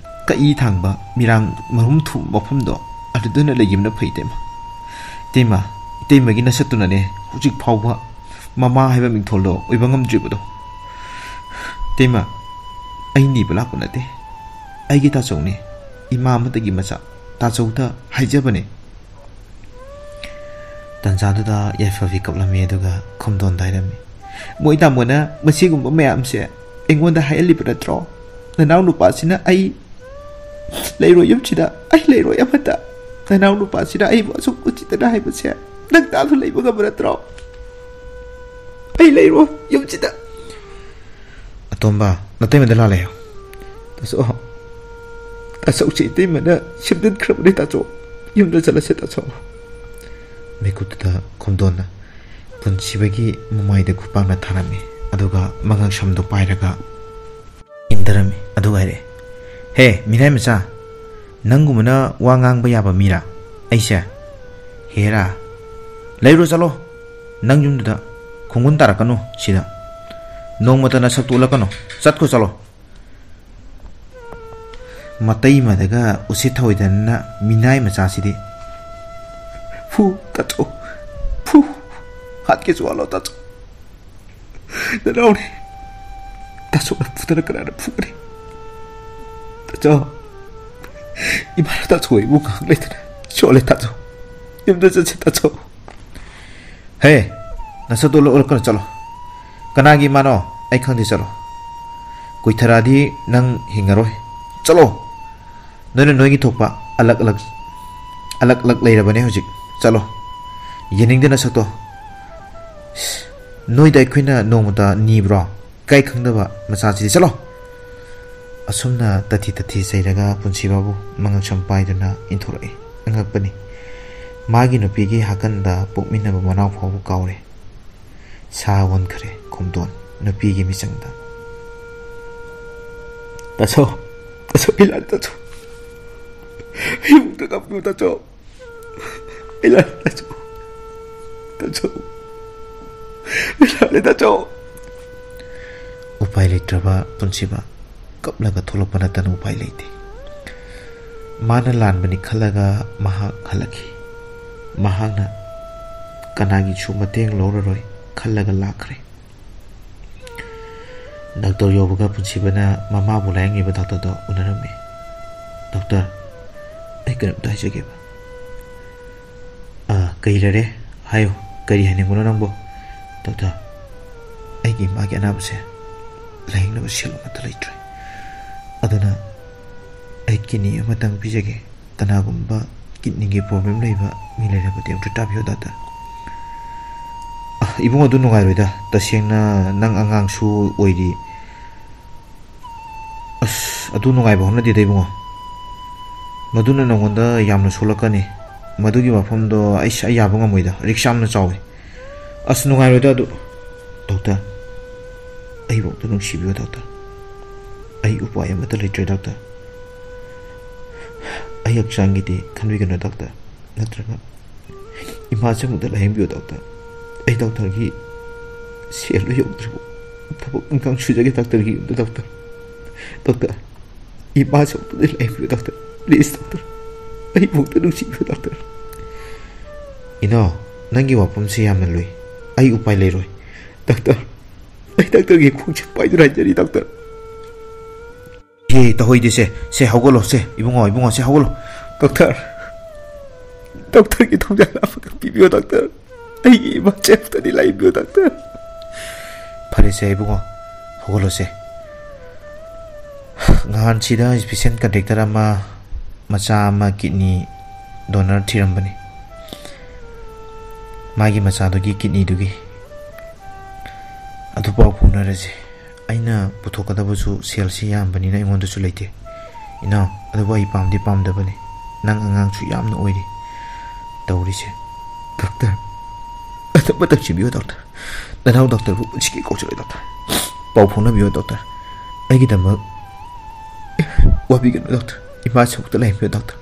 ꯀꯛꯏ ꯊꯥꯡꯕ ꯃꯤꯔꯥꯡ ꯃꯔꯨꯝ ꯊꯨꯝꯕ ꯃꯐꯝꯗꯣ, ꯑꯗꯨꯗ ꯑꯣꯏꯅ ꯂꯩꯈꯤꯕꯅ ꯐꯩ, ꯏꯇꯩꯃ꯫ ꯏꯇꯩꯃ, ꯏꯇꯩꯃꯒꯤ ꯅꯁꯛꯇꯨꯅꯅꯦ ꯍꯧꯖꯤꯛ ꯐꯥꯎꯕ ꯃꯃꯥ ꯍꯥꯏꯕ ꯃꯤꯡꯊꯣꯜꯗꯣ ꯑꯣꯏꯕ ꯉꯝꯗ꯭ꯔꯤꯕꯗꯣ꯫ ꯏꯇꯩꯃ, ꯑꯩ ꯅꯤꯕ ꯂꯥꯛꯄ ꯅꯠꯇꯦ꯫ ꯑꯩꯒꯤ ꯇꯥꯆꯧꯅꯦ, ꯏꯃꯥ ꯑꯃꯠꯇꯒꯤ ꯃꯆꯥ꯫ ꯇꯥꯆꯧꯗ ꯍꯥꯏꯖꯕꯅꯦ꯫ ꯇꯟꯖꯥꯗꯨꯗ ꯌꯥꯏꯐꯕꯤ ꯀꯞꯂꯝꯃꯤ, ꯑꯗꯨꯒ ꯈꯣꯝꯗꯣꯟꯗ ꯍꯥꯏꯔꯝꯃꯤ, "ꯃꯣꯏ ꯇꯥꯃꯣꯅ ꯃꯁꯤꯒꯨꯝꯕ ꯃꯌꯥꯝꯁꯦ ꯑꯩꯉꯣꯟꯗ ꯍꯥꯏꯍꯜꯂꯤꯕ ꯅꯠꯇ꯭ꯔꯣ? ꯅꯅꯥꯎ ꯅꯨꯄꯥꯁꯤꯅ ꯑꯩ ꯂꯩꯔꯣꯏ ꯌꯨꯝꯁꯤꯗ, ꯑꯩ ꯂꯩꯔꯣꯏ ꯑꯃꯠꯇ꯫ ꯅꯅꯥꯎ ꯅꯨꯄꯥꯁꯤꯅ ꯑꯩꯕꯨ ꯑꯁꯨꯛ ꯎꯁꯤꯠꯇꯅ ꯍꯥꯏꯕꯁꯦ ꯅꯪ ꯇꯥꯗꯨ ꯂꯩꯕ ꯉꯝꯕ ꯅꯠꯇ꯭ꯔꯣ? ꯑꯩ ꯂꯩꯔꯣꯏ ꯌꯨꯝꯁꯤꯗ꯫" "ꯑꯇꯣꯝꯕ, ꯅꯇꯩꯃꯗ ꯂꯥꯜꯂꯦ ꯍꯥꯏꯌꯣ꯫" "ꯇꯥꯆꯧ, ꯇꯥꯆꯧꯁꯦ ꯏꯇꯩꯃꯅ ꯁꯦꯝꯖꯤꯟꯈ꯭ꯔꯕꯅꯤ, ꯇꯥꯆꯧ꯫ ꯌꯨꯝꯗ ꯆꯠꯂꯁꯦ, ꯇꯥꯆꯧ꯫" ꯃꯤꯀꯨꯞꯇꯨꯗ ꯈꯣꯝꯗꯣꯟꯅ ꯄꯨꯟꯁꯤꯕꯒꯤ ꯃꯃꯥꯏꯗ ꯈꯨꯄꯥꯛꯅ ꯊꯥꯔꯝꯃꯤ, ꯑꯗꯨꯒ ꯃꯉꯛꯁꯝꯗꯣ ꯄꯥꯏꯔꯒ ꯏꯟꯊꯔꯝꯃꯤ꯫ ꯑꯗꯨꯒ ꯍꯥꯏꯔꯛꯑꯦ, "ꯍꯦ, ꯃꯤꯅꯥꯏ ꯃꯆꯥ, ꯅꯪꯒꯨꯝꯕꯅ ꯋꯥ ꯉꯥꯡꯕ ꯌꯥꯕ ꯃꯤꯔꯥ ꯑꯩꯁꯦ? ꯍꯦꯔꯥ, ꯂꯩꯔꯣ, ꯆꯠꯂꯣ꯫ ꯅꯪ ꯌꯨꯝꯗꯨꯗ ꯈꯣꯡꯒꯨꯟ ꯇꯥꯔꯛꯀꯅꯨ ꯁꯤꯗ꯫ ꯅꯣꯡꯃꯇ ꯅꯁꯛꯇꯨ ꯎꯠꯂꯛꯀꯅꯨ꯫ ꯆꯠꯈ꯭ꯔꯣ, ꯆꯠꯂꯣ꯫" ꯃꯇꯩꯃꯗꯒ ꯎꯁꯤꯠ ꯊꯑꯣꯏꯗꯅ ꯃꯤꯅꯥꯏ ꯃꯆꯥꯁꯤꯗꯤ꯫ "ꯐꯨ, ꯇꯥꯆꯧ, ꯐꯨ꯫ ꯍꯥꯠꯀꯦꯁꯨ ꯍꯥꯠꯂꯣ, ꯇꯥꯆꯧ꯫ ꯅꯅꯥꯎꯅꯦ꯫ ꯇꯥꯆꯧꯅ ꯐꯨꯗꯅ ꯀꯅꯥꯅ ꯐꯨꯒꯅꯤ? ꯇꯥꯆꯧ, ꯏꯃꯥꯅ ꯇꯥꯆꯧ ꯑꯩꯕꯨ ꯉꯥꯏꯍꯥꯛ ꯂꯩꯇꯅ ꯁꯣꯜꯂꯦ, ꯇꯥꯆꯧ꯫ ꯌꯨꯝꯗ ꯆꯠꯁꯦ, ꯇꯥꯆꯧ꯫" "ꯍꯦ, ꯅꯁꯛꯇꯣ ꯎꯠꯂꯛ-, ꯎꯠꯂꯛꯀꯅꯨ, ꯆꯠꯂꯣ꯫ ꯀꯅꯥꯒꯤ ꯏꯃꯥꯅꯣ ꯑꯩ ꯈꯪꯗꯦ, ꯆꯠꯂꯣ꯫ ꯀꯨꯏꯊꯔꯛꯑꯗꯤ ꯅꯪ ꯍꯤꯡꯉꯔꯣꯏ꯫ ꯆꯠꯂꯣ꯫ ꯅꯣꯏꯅ ꯅꯣꯏꯒꯤ ꯊꯣꯛꯄ ꯑꯂꯛ ꯑꯂꯛ, ꯑꯂꯛ ꯑꯂꯛ ꯂꯩꯔꯕꯅꯦ ꯍꯧꯖꯤꯛ꯫ ꯆꯠꯂꯣ꯫ ꯌꯦꯡꯅꯤꯡꯗꯦ ꯅꯁꯛꯇꯣ꯫ ꯅꯣꯏꯗ ꯑꯩꯈꯣꯏꯅ ꯅꯣꯡꯃꯇ ꯅꯤꯕ꯭ꯔꯣ? ꯏꯀꯥꯏ ꯈꯪꯗꯕ ꯃꯆꯥꯁꯤꯗꯤ, ꯆꯠꯂꯣ!" ꯑꯁꯨꯝꯅ ꯇꯊꯤ ꯇꯊꯤ ꯆꯩꯔꯒ ꯄꯨꯟꯁꯤꯕꯕꯨ ꯃꯉꯛꯁꯝ ꯄꯥꯏꯗꯨꯅ ꯏꯟꯊꯣꯔꯛꯏ꯫ ꯑꯉꯛꯄꯅꯤ, ꯃꯥꯒꯤ ꯅꯨꯄꯤꯒꯤ ꯍꯥꯀꯟꯗ ꯄꯣꯛꯃꯤꯟꯅꯕ ꯃꯅꯥꯎ ꯐꯥꯎꯕ ꯀꯥꯎꯔꯦ꯫ ꯁꯥ ꯑꯣꯟꯈ꯭ꯔꯦ ꯈꯣꯝꯗꯣꯟ ꯅꯨꯄꯤꯒꯤ ꯃꯤꯆꯪꯗ꯫ "ꯇꯥꯆꯧ, ꯇꯥꯆꯧ, ꯏꯂꯥ, ꯇꯥꯆꯧ, ꯑꯩ ꯑꯃꯨꯛꯇ ꯀꯞꯄꯤꯌꯨ ꯇꯥꯆꯧ꯫ ꯑꯩ ꯂꯥꯜꯂꯦ ꯇꯥꯆꯧ꯫ ꯇꯥꯆꯧ꯫ ꯑꯩ ꯂꯥꯜꯂꯦ ꯇꯥꯆꯧ꯫ ꯎꯄꯥꯏ ꯂꯩꯇ꯭ꯔꯕ ꯄꯨꯟꯁꯤꯕ ꯀꯞꯂꯒ ꯊꯣꯛꯂꯛꯄ ꯅꯠꯇꯅ ꯎꯄꯥꯏ ꯂꯩꯇꯦ꯫ ꯃꯥꯅ ꯂꯥꯟꯕꯅꯤ ꯈꯜꯂꯒ ꯃꯍꯥꯛ ꯍꯜꯂꯛꯈꯤ꯫ ꯃꯍꯥꯛꯅ ꯀꯅꯥꯒꯤꯁꯨ ꯃꯇꯦꯡ ꯂꯧꯔꯔꯣꯏ ꯈꯜꯂꯒ ꯂꯥꯛꯈ꯭ꯔꯦ꯫ ꯗꯥꯛꯇꯔ ꯌꯧꯕꯒ ꯄꯨꯟꯁꯤꯕꯅ ꯃꯃꯥꯕꯨ ꯂꯥꯌꯦꯡꯉꯤꯕ ꯗꯥꯛꯇꯔꯗꯣ ꯎꯅꯔꯝꯃꯤ꯫ "ꯗꯥꯛꯇꯔ, ꯑꯩ ꯀꯔꯤꯝꯇ ꯍꯥꯏꯖꯒꯦꯕ꯫" "ꯑꯥ, ꯀꯩ ꯂꯩꯔꯦ? ꯍꯥꯏꯌꯨ, ꯀꯔꯤ ꯍꯥꯏꯅꯤꯡꯕꯅꯣ ꯅꯪꯕꯨ?" "ꯗꯥꯛꯇꯔ, ꯑꯩꯒꯤ ꯏꯃꯥꯒꯤ ꯑꯅꯥꯕꯁꯦ ꯂꯥꯌꯦꯡꯅꯕ ꯁꯦꯜ ꯑꯃꯠꯇ ꯂꯩꯇ꯭ꯔꯦ꯫ ꯑꯗꯨꯅ ꯑꯩ ꯀꯤꯗꯅꯤ ꯑꯃꯇꯪ ꯄꯤꯖꯒꯦ꯫ ꯀꯅꯥꯒꯨꯝꯕ ꯀꯤꯗꯅꯤꯒꯤ ꯄ꯭ꯔꯣꯕ꯭ꯂꯦꯝ ꯂꯩꯕ ꯃꯤ ꯂꯩꯔꯕꯗꯤ ꯑꯝꯇ ꯇꯥꯕꯤꯌꯨ ꯗꯥꯛꯇꯔ꯫" "ꯑ, ꯏꯕꯨꯡ, ꯑꯗꯨ ꯅꯨꯡꯉꯥꯏꯔꯣꯏꯗ꯫ ꯇꯁꯦꯡꯅ ꯅꯪ ꯑꯉꯥꯡꯁꯨ ꯑꯣꯏꯔꯤ꯫" "ꯑꯁ, ꯑꯗꯨ ꯅꯨꯡꯉꯥꯏꯕ ꯍꯧꯅꯗꯦꯗ ꯏꯕꯨꯡꯉꯣ꯫ ꯃꯗꯨꯅ ꯅꯪꯉꯣꯟꯗ ꯌꯥꯝꯅ ꯁꯣꯛꯂꯛꯀꯅꯤ꯫ ꯃꯗꯨꯒꯤ ꯋꯥꯐꯝꯗꯣ ꯑꯩꯁ, ꯑꯩ ꯌꯥꯕ ꯉꯝꯃꯣꯏꯗ꯫ ꯔꯤꯛꯁ ꯌꯥꯝꯅ ꯆꯥꯎꯋꯤ꯫" "ꯑꯁ, ꯅꯨꯡꯉꯥꯏꯔꯣꯏꯗ ꯑꯗꯨ꯫" "ꯗꯥꯛꯇꯔ, ꯑꯩꯕꯨ ꯑꯝꯇ ꯅꯨꯡꯁꯤꯕꯤꯌꯨ ꯗꯥꯛꯇꯔ꯫ ꯑꯩ ꯎꯄꯥꯏ ꯑꯃꯠꯇ ꯂꯩꯇ꯭ꯔꯦ ꯗꯥꯛꯇꯔ꯫ ꯑꯩ ꯍꯛꯆꯥꯡꯒꯤꯗꯤ ꯈꯟꯕꯤꯒꯅꯨ ꯗꯥꯛꯇꯔ꯫ ꯅꯠꯇ꯭ꯔꯒ ꯏꯃꯥꯁꯦ ꯑꯃꯨꯛꯇ ꯂꯥꯌꯦꯡꯕꯤꯌꯨ ꯗꯥꯛꯇꯔ꯫ ꯑꯩ ꯗꯥꯛꯇꯔꯒꯤ ꯁꯦꯜꯗꯣ ꯌꯧꯗ꯭ꯔꯤꯕ ꯊꯕꯛ ꯏꯪꯈꯥꯡ ꯁꯨꯖꯒꯦ ꯗꯥꯛꯇꯔꯒꯤ ꯌꯨꯝꯗ ꯗꯥꯛꯇꯔ꯫ ꯗꯥꯛꯇꯔ, ꯏꯃꯥꯁꯦ ꯑꯃꯨꯛꯇ ꯂꯥꯌꯦꯡꯕꯤꯌꯨ ꯗꯥꯛꯇꯔ꯫ ꯄ꯭ꯂꯤꯁ ꯗꯥꯛꯇꯔ, ꯑꯩꯕꯨ ꯑꯃꯨꯛꯇ ꯅꯨꯡꯁꯤꯕꯤꯌꯨ ꯗꯥꯛꯇꯔ꯫" "ꯏꯅꯥꯎ, ꯅꯪꯒꯤ ꯋꯥꯐꯝꯁꯦ ꯌꯥꯝꯅ ꯂꯨꯏ꯫ ꯑꯩ ꯎꯄꯥꯏ ꯂꯩꯔꯣꯏ ꯗꯥꯛꯇꯔ꯫ ꯑꯩ ꯗꯥꯛꯇꯔꯒꯤ ꯈꯣꯡꯁꯦ ꯄꯥꯏꯗꯨꯅ ꯍꯥꯏꯖꯔꯤ ꯗꯥꯛꯇꯔ꯫" "ꯍꯦ, ꯇꯧꯍꯩꯗꯦ ꯁꯦ꯫ ꯁꯦ, ꯍꯧꯒꯠꯂꯣ ꯁꯦ꯫ ꯏꯕꯨꯡꯉꯣ, ꯏꯕꯨꯡꯉꯣ, ꯁꯦ, ꯍꯧꯒꯠꯂꯣ꯫" "ꯗꯥꯛꯇꯔ, ꯗꯥꯛꯇꯔꯒꯤ ꯊꯧꯖꯥꯜ ꯑꯃꯈꯛ ꯄꯤꯕꯤꯌꯣ ꯗꯥꯛꯇꯔ꯫ ꯑꯩꯒꯤ ꯏꯃꯥꯁꯦ ꯑꯝꯇꯗꯤ ꯂꯥꯌꯦꯡꯕꯤꯌꯣ ꯗꯥꯛꯇꯔ꯫" "ꯐꯔꯦ ꯁꯦ ꯏꯕꯨꯡꯉꯣ, ꯍꯧꯒꯠꯂꯣ ꯁꯦ꯫ ꯉꯍꯥꯟꯁꯤꯗ ꯏꯁꯄꯤꯁꯦꯜ ꯀꯟꯇ꯭ꯔꯦꯛꯇꯔ ꯑꯃ ꯃꯆꯥ ꯑꯃ ꯀꯤꯗꯅꯤ ꯗꯣꯅꯔ ꯊꯤꯔꯝꯕꯅꯤ꯫ ꯃꯥꯒꯤ ꯃꯆꯥꯗꯨꯒꯤ ꯀꯤꯗꯅꯤꯗꯨꯒꯤ꯫ ꯑꯗꯨ ꯄꯥꯎ ꯐꯥꯎꯅꯔꯁꯦ꯫ ꯑꯩꯅ ꯄꯨꯊꯣꯛꯀꯗꯕꯁꯨ ꯁꯦꯜꯁꯤ ꯌꯥꯝꯕꯅꯤꯅ ꯑꯩꯉꯣꯟꯗꯁꯨ ꯂꯩꯇꯦ꯫ ꯏꯅꯥꯎ, ꯑꯗꯨꯕꯨ ꯑꯩ ꯄꯥꯝꯗꯤ ꯄꯥꯝꯗꯕꯅꯤ꯫ ꯅꯪ ꯑꯉꯥꯡꯁꯨ ꯌꯥꯝꯅ ꯑꯣꯏꯔꯤ꯫ ꯇꯧꯔꯤꯁꯦ꯫ ꯗꯥꯛꯇꯔ, ꯑꯗꯨ ꯑꯃꯇꯪ ꯁꯤꯟꯕꯤꯌꯨ ꯗꯥꯛꯇꯔ꯫ ꯅꯅꯥꯎ ꯗꯥꯛꯇꯔꯕꯨ ꯄꯨꯟꯁꯤꯒꯤ ꯀꯥꯎꯖꯔꯣꯏ ꯗꯥꯛꯇꯔ꯫ ꯄꯥꯎ ꯐꯥꯎꯅꯕꯤꯌꯨ ꯗꯥꯛꯇꯔ꯫ ꯑꯩꯒꯤꯗꯃꯛ ꯋꯥꯕꯤꯒꯅꯨ ꯗꯥꯛꯇꯔ꯫ ꯏꯃꯥꯁꯤ ꯑꯃꯨꯛꯇ ꯂꯥꯌꯦꯡꯕꯤꯌꯨ ꯗꯥꯛꯇꯔ꯫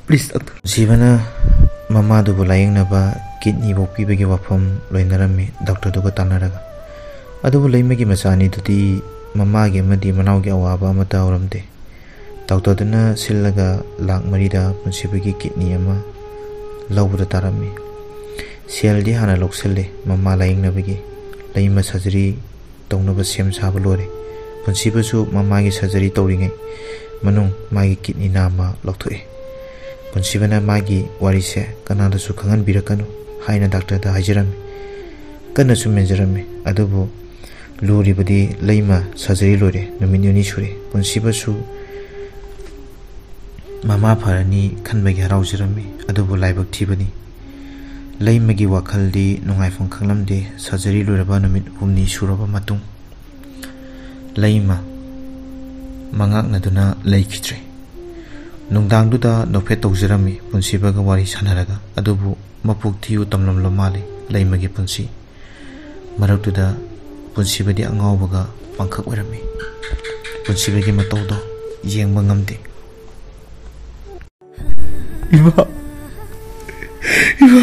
Please, doctor. ꯄꯨꯟꯁꯤꯕꯅ ꯃꯃꯥꯗꯨꯕꯨ ꯂꯥꯌꯦꯡꯅꯕ ꯀꯤꯠꯅꯤ ꯄꯣꯛꯄꯤꯕꯒꯤ ꯋꯥꯐꯝ ꯂꯣꯏꯅꯔꯝꯃꯤ ꯗꯣꯛꯇꯔꯗꯨꯒ ꯇꯥꯟꯅꯔꯒ꯫ ꯑꯗꯨꯕꯨ ꯂꯩꯃꯒꯤ ꯃꯆꯥ ꯑꯅꯤꯗꯨꯗꯤ ꯃꯃꯥꯒꯤ ꯑꯃꯗꯤ ꯃꯅꯥꯎꯒꯤ ꯑꯋꯥꯕ ꯑꯃꯠꯇ ꯎꯔꯝꯗꯦ꯫ ꯗꯣꯛꯇꯔꯗꯨꯅ ꯁꯤꯜꯂꯒ ꯂꯥꯛ ꯃꯔꯤꯗ ꯄꯨꯟꯁꯤꯕꯒꯤ ꯀꯤꯠꯅꯤ ꯑꯃ ꯂꯧꯕꯗ ꯇꯥꯔꯝꯃꯤ꯫ ꯁꯦꯜꯗꯤ ꯍꯥꯟꯅ ꯂꯧꯁꯤꯜꯂꯦ ꯃꯃꯥ ꯂꯥꯌꯦꯡꯅꯕꯒꯤ꯫ ꯂꯩꯃ ꯁꯔꯖꯔꯤ ꯇꯧꯅꯕ ꯁꯦꯝ ꯁꯥꯕ ꯂꯣꯏꯔꯦ꯫ ꯄꯨꯟꯁꯤꯕꯁꯨ ꯃꯃꯥꯒꯤ ꯁꯔꯖꯔꯤ ꯇꯧꯔꯤꯉꯩ ꯃꯅꯨꯡ ꯃꯥꯒꯤ ꯀꯤꯠꯅꯤ ꯅꯥꯝꯃ ꯂꯧꯊꯣꯛꯑꯦ꯫ ꯄꯨꯟꯁꯤꯕꯅ ꯃꯥꯒꯤ ꯋꯥꯔꯤꯁꯦ ꯀꯅꯥꯗꯁꯨ ꯈꯪꯍꯟꯕꯤꯔꯛꯀꯅꯨ ꯍꯥꯏꯅ ꯗꯥꯛꯇꯔꯗ ꯍꯥꯏꯖꯔꯝꯃꯤ꯫ ꯀꯟꯅꯁꯨ ꯃꯦꯟꯖꯔꯝꯃꯤ꯫ ꯑꯗꯨꯕꯨ ꯂꯨꯔꯤꯕꯗꯤ ꯂꯩꯃ ꯁꯔꯖꯔꯤ ꯂꯣꯏꯔꯦ, ꯅꯨꯃꯤꯠ ꯅꯤꯅꯤ ꯁꯨꯔꯦ꯫ ꯄꯨꯟꯁꯤꯕꯁꯨ ꯃꯃꯥ ꯐꯔꯅꯤ ꯈꯟꯕꯒꯤ ꯍꯔꯥꯎꯖꯔꯝꯃꯤ꯫ ꯑꯗꯨꯕꯨ ꯂꯥꯏꯕꯛ ꯊꯤꯕꯅꯤ, ꯂꯩꯃꯒꯤ ꯋꯥꯈꯜꯗꯤ ꯅꯨꯡꯉꯥꯏꯐꯝ ꯈꯪꯂꯝꯗꯦ꯫ ꯁꯔꯖꯔꯤ ꯂꯣꯏꯔꯕ ꯅꯨꯃꯤꯠ ꯍꯨꯝꯅꯤ ꯁꯨꯔꯕ ꯃꯇꯨꯡ ꯂꯩꯃ ꯃꯉꯥꯛꯅꯗꯨꯅ ꯂꯩꯈꯤꯗ꯭ꯔꯦ꯫ ꯅꯨꯡꯗꯥꯡꯗꯨꯗ ꯅꯣꯛꯐꯦꯠ ꯇꯧꯖꯔꯝꯃꯤ ꯄꯨꯟꯁꯤꯕꯒ ꯋꯥꯔꯤ ꯁꯥꯟꯅꯔꯒ꯫ ꯑꯗꯨꯕꯨ ꯃꯄꯣꯛ ꯊꯤꯌꯨ ꯇꯝꯂꯝꯂ ꯃꯥꯜꯂꯤ ꯂꯩꯃꯒꯤ ꯄꯨꯟꯁꯤ꯫ ꯃꯔꯛꯇꯨꯗ ꯄꯨꯟꯁꯤꯕꯗꯤ ꯑꯉꯥꯎꯕꯒ ꯄꯥꯡꯈꯛ ꯑꯣꯏꯔꯝꯃꯤ꯫ ꯄꯨꯟꯁꯤꯕꯒꯤ ꯃꯇꯧꯗꯣ ꯌꯦꯡꯕ ꯉꯝꯗꯦ꯫ ꯏꯃꯥ, ꯏꯃꯥ,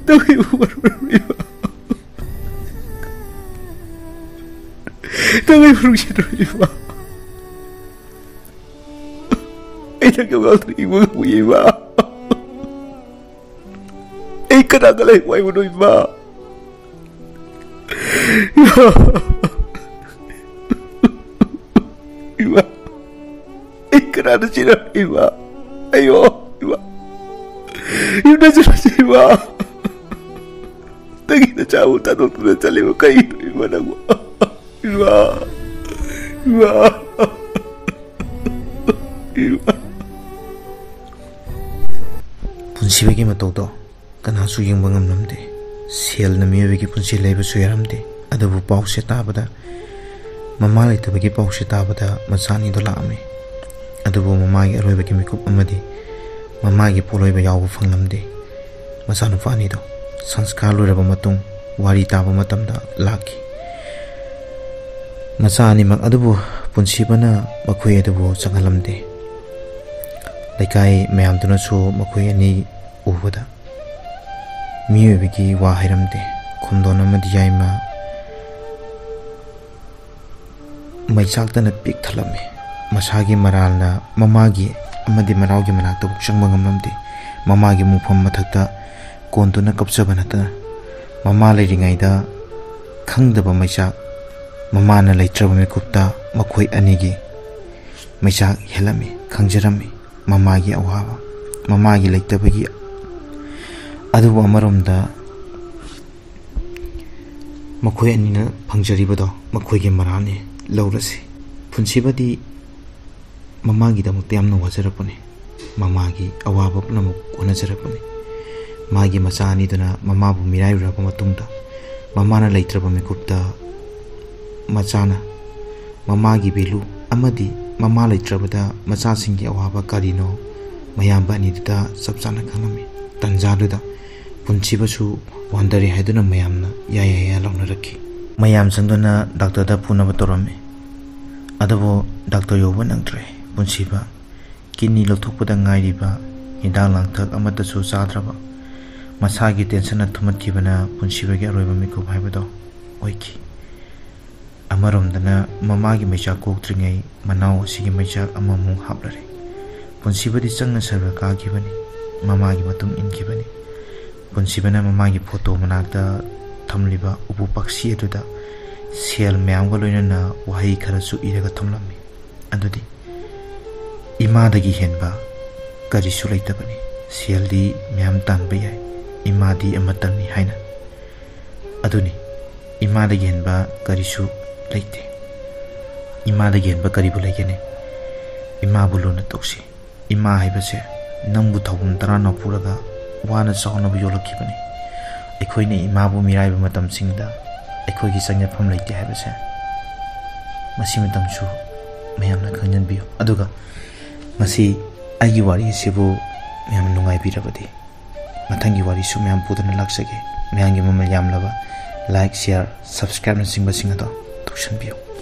ꯅꯪ ꯑꯩꯕꯨ ꯃꯔꯨ ꯏꯃꯥ, ꯅꯪ ꯑꯩꯕꯨ ꯅꯨꯡꯁꯤꯗ꯭ꯔꯣ ꯏꯃꯥ? ꯑꯩ ꯅꯪꯒꯤ ꯃꯃꯥꯡꯗ ꯍꯤꯡꯕ ꯉꯝꯃꯣꯏ ꯏꯃꯥ꯫ ꯑꯩ ꯀꯅꯥꯒ ꯂꯩ ꯍꯥꯏꯕꯅꯣ ꯏꯃꯥ? ꯏꯃꯥ, ꯏꯃꯥ, ꯑꯩ ꯀꯅꯥꯗ ꯆꯦꯜꯂꯨ ꯏꯃꯥ? ꯑꯩꯌꯣ ꯏꯃꯥ, ꯌꯨꯝꯗ ꯆꯠꯂꯁꯤ ꯏꯃꯥ꯫ ꯅꯪꯒꯤ ꯅꯆꯥꯕꯨ ꯊꯥꯗꯣꯛꯇꯨꯅ ꯆꯠꯂꯤꯕ ꯀꯩꯒꯤꯅꯣ ꯏꯃꯥ ꯅꯪꯕꯨ? ꯏꯃꯥ, ꯏꯃꯥ, ꯏꯃꯥ꯫ ꯄꯨꯟꯁꯤꯕꯒꯤ ꯃꯇꯧꯗꯣ ꯀꯅꯥꯁꯨ ꯌꯦꯡꯕ ꯉꯝꯂꯝꯗꯦ꯫ ꯁꯦꯜꯅ ꯃꯤꯑꯣꯏꯕꯒꯤ ꯄꯨꯟꯁꯤ ꯂꯩꯕꯁꯨ ꯌꯥꯔꯝꯗꯦ꯫ ꯑꯗꯨꯕꯨ ꯄꯥꯎꯁꯦ ꯇꯥꯕꯗ, ꯃꯃꯥ ꯂꯩꯇꯕꯒꯤ ꯄꯥꯎꯁꯦ ꯇꯥꯕꯗ ꯃꯆꯥ ꯑꯅꯤꯗꯣ ꯂꯥꯛꯑꯝꯃꯤ꯫ ꯑꯗꯨꯕꯨ ꯃꯃꯥꯒꯤ ꯑꯔꯣꯏꯕꯒꯤ ꯃꯤꯀꯨꯞ ꯑꯃꯗꯤ ꯃꯃꯥꯒꯤ ꯄꯣꯠꯂꯣꯏꯕ ꯌꯥꯎꯕ ꯐꯪꯂꯝꯗꯦ꯫ ꯃꯆꯥꯅꯨꯄꯥ ꯑꯅꯤꯗꯣ ꯁꯪꯁꯀꯥꯔ ꯂꯣꯏꯔꯕ ꯃꯇꯨꯡ ꯋꯥꯔꯤ ꯇꯥꯕ ꯃꯇꯝꯗ ꯂꯥꯛꯈꯤ꯫ ꯃꯆꯥ ꯑꯅꯤꯃꯛ ꯑꯗꯨꯕꯨ ꯄꯨꯟꯁꯤꯕꯅ ꯃꯈꯣꯏ ꯑꯗꯨꯕꯨ ꯆꯪꯍꯜꯂꯝꯗꯦ꯫ ꯂꯩꯀꯥꯏ ꯃꯌꯥꯝꯗꯨꯅꯁꯨ ꯃꯈꯣꯏ ꯑꯅꯤ ꯎꯕꯗ ꯃꯤꯑꯣꯏꯕꯒꯤ ꯋꯥ ꯍꯥꯏꯔꯝꯗꯦ꯫ ꯈꯣꯝꯗꯣꯟ ꯑꯃꯗꯤ ꯌꯥꯏꯃ ꯃꯩꯆꯥꯛꯇꯅ ꯄꯤꯛ ꯊꯜꯂꯝꯃꯤ꯫ ꯃꯁꯥꯒꯤ ꯃꯔꯥꯜꯅ ꯃꯃꯥꯒꯤ ꯑꯃꯗꯤ ꯃꯅꯥꯎꯒꯤ ꯃꯅꯥꯛꯇꯕꯨ ꯆꯪꯕ ꯉꯝꯂꯝꯗꯦ꯫ ꯃꯃꯥꯒꯤ ꯃꯨꯡꯐꯝ ꯃꯊꯛꯇ ꯀꯣꯟꯗꯨꯅ ꯀꯞꯆꯕ ꯅꯠꯇꯅ ꯃꯃꯥ ꯂꯩꯔꯤꯉꯩꯗ ꯈꯪꯗꯕ ꯃꯩꯆꯥꯛ, ꯃꯃꯥꯅ ꯂꯩꯇ꯭ꯔꯕ ꯃꯤꯀꯨꯞꯇ ꯃꯈꯣꯏ ꯑꯅꯤꯒꯤ ꯃꯩꯆꯥꯛ ꯍꯦꯜꯂꯝꯃꯤ, ꯈꯪꯖꯔꯝꯃꯤ ꯃꯃꯥꯒꯤ ꯑꯋꯥꯕ, ꯃꯃꯥꯒꯤ ꯂꯩꯇꯕꯒꯤ꯫ ꯑꯗꯨꯕꯨ ꯑꯃꯔꯣꯝꯗ ꯃꯈꯣꯏ ꯑꯅꯤꯅ ꯐꯪꯖꯔꯤꯕꯗꯣ ꯃꯈꯣꯏꯒꯤ ꯃꯔꯥꯜꯅꯤ, ꯂꯧꯔꯁꯤ꯫ ꯄꯨꯟꯁꯤꯕꯗꯤ ꯃꯃꯥꯒꯤꯗꯃꯛꯇ ꯌꯥꯝꯅ ꯋꯥꯖꯔꯛꯄꯅꯤ, ꯃꯃꯥꯒꯤ ꯑꯋꯥꯕ ꯄꯨꯝꯅꯃꯛ ꯍꯣꯠꯅꯖꯔꯛꯄꯅꯤ꯫ ꯃꯥꯒꯤ ꯃꯆꯥ ꯑꯅꯤꯗꯨꯅ ꯃꯃꯥꯕꯨ ꯃꯤꯔꯥꯏꯔꯨꯔꯕ ꯃꯇꯨꯡꯗ, ꯃꯃꯥꯅ ꯂꯩꯇ꯭ꯔꯕ ꯃꯤꯀꯨꯞꯇ ꯃꯆꯥꯅ ꯃꯃꯥꯒꯤ ꯚꯦꯂꯨ ꯑꯃꯗꯤ ꯃꯃꯥ ꯂꯩꯇ꯭ꯔꯕꯗ ꯃꯆꯥꯁꯤꯡꯒꯤ ꯑꯋꯥꯕ ꯀꯔꯤꯅꯣ ꯃꯌꯥꯝꯕ ꯑꯅꯤꯗꯨꯗ ꯆꯞ ꯆꯥꯅ ꯈꯪꯂꯝꯃꯤ꯫ ꯇꯟꯖꯥꯗꯨꯗ ꯄꯨꯟꯁꯤꯕꯁꯨ ꯋꯥꯟꯗꯔꯦ ꯍꯥꯏꯗꯨꯅ ꯃꯌꯥꯝꯅ ꯌꯥ ꯌꯥ ꯌꯥ ꯂꯥꯎꯅꯔꯛꯈꯤ꯫ ꯃꯌꯥꯝ ꯆꯪꯗꯨꯅ ꯗꯥꯛꯇꯔꯗ ꯄꯨꯅꯕ ꯇꯧꯔꯝꯃꯤ꯫ ꯑꯗꯨꯕꯨ ꯗꯥꯛꯇꯔ ꯌꯧꯕ ꯅꯪꯗ꯭ꯔꯦ꯫ ꯄꯨꯟꯁꯤꯕ ꯀꯤꯗꯅꯤ ꯂꯧꯊꯣꯛꯄꯗ ꯉꯥꯏꯔꯤꯕ, ꯍꯤꯗꯥꯛ ꯂꯥꯡꯊꯛ ꯑꯃꯠꯇꯁꯨ ꯆꯥꯗ꯭ꯔꯕ, ꯃꯁꯥꯒꯤ ꯇꯦꯟꯁꯟꯅ ꯊꯨꯝꯍꯠꯈꯤꯕꯅ ꯄꯨꯟꯁꯤꯕꯒꯤ ꯑꯔꯣꯏꯕ ꯃꯤꯀꯨꯞ ꯍꯥꯏꯕꯗꯣ ꯑꯣꯏꯈꯤ꯫ ꯑꯃꯔꯣꯝꯗꯅ ꯃꯃꯥꯒꯤ ꯃꯩꯆꯥꯛ ꯀꯣꯛꯇ꯭ꯔꯤꯉꯩ ꯃꯅꯥꯎ ꯑꯁꯤꯒꯤ ꯃꯩꯆꯥꯛ ꯑꯃꯃꯨꯛ ꯍꯥꯞꯂꯔꯦ꯫ ꯄꯨꯟꯁꯤꯕꯗꯤ ꯆꯪꯅ ꯁꯔꯒ ꯀꯥꯈꯤꯕꯅꯤ, ꯃꯃꯥꯒꯤ ꯃꯇꯨꯡ ꯏꯟꯈꯤꯕꯅꯤ꯫ ꯄꯨꯟꯁꯤꯕꯅ ꯃꯃꯥꯒꯤ ꯐꯣꯇꯣ ꯃꯅꯥꯛꯇ ꯊꯝꯂꯤꯕ ꯎꯄꯨ ꯄꯥꯛꯁꯤ ꯑꯗꯨꯗ ꯁꯦꯜ ꯃꯌꯥꯝꯒ ꯂꯣꯏꯅꯅ ꯋꯥꯍꯩ ꯈꯔꯁꯨ ꯏꯔꯒ ꯊꯝꯂꯝꯃꯤ꯫ ꯑꯗꯨꯗꯤ, "ꯏꯃꯥꯗꯒꯤ ꯍꯦꯟꯕ ꯀꯔꯤꯁꯨ ꯂꯩꯇꯕꯅꯤ꯫ ꯁꯦꯜꯗꯤ ꯃꯌꯥꯝ ꯇꯥꯟꯕ ꯌꯥꯏ, ꯏꯃꯥꯗꯤ ꯑꯃꯇꯪꯅꯤ" ꯍꯥꯏꯅ꯫ ꯑꯗꯨꯅꯤ, ꯏꯃꯥꯗꯒꯤ ꯍꯦꯟꯕ ꯀꯔꯤꯁꯨ ꯂꯩꯇꯦ꯫ ꯏꯃꯥꯗꯒꯤ ꯍꯦꯟꯕ ꯀꯔꯤꯕꯨ ꯂꯩꯒꯅꯤ? ꯏꯃꯥꯕꯨ ꯂꯨꯅ ꯇꯧꯁꯤ꯫ ꯏꯃꯥ ꯍꯥꯏꯕꯁꯦ ꯅꯪꯕꯨ ꯊꯧꯕꯝ ꯇꯔꯥꯅ ꯄꯨꯔꯒ ꯋꯥꯅ ꯆꯥꯎꯅꯕ ꯌꯣꯛꯂꯛꯈꯤꯕꯅꯤ꯫ ꯑꯩꯈꯣꯏꯅ ꯏꯃꯥꯕꯨ ꯃꯤꯔꯥꯏꯕ ꯃꯇꯝꯁꯤꯡꯗ ꯑꯩꯈꯣꯏꯒꯤ ꯆꯪꯖꯐꯝ ꯂꯩꯇꯦ ꯍꯥꯏꯕꯁꯦ ꯃꯁꯤꯃꯇꯪꯁꯨ ꯃꯌꯥꯝꯅ ꯈꯪꯖꯤꯟꯕꯤꯌꯨ꯫ ꯑꯗꯨꯒ ꯉꯁꯤ ꯑꯩꯒꯤ ꯋꯥꯔꯤ ꯑꯁꯤꯕꯨ ꯃꯌꯥꯝꯅ ꯅꯨꯡꯉꯥꯏꯕꯤꯔꯕꯗꯤ, ꯃꯊꯪꯒꯤ ꯋꯥꯔꯤꯁꯨ ꯃꯌꯥꯝ ꯄꯨꯗꯨꯅ ꯂꯥꯛꯆꯒꯦ꯫ ꯃꯌꯥꯝꯒꯤ ꯃꯃꯜ ꯌꯥꯝꯂꯕ like, share, subscribe ꯅꯆꯤꯡꯕꯁꯤꯡ ꯑꯗꯣ ꯇꯧꯁꯟꯕꯤꯌꯨ꯫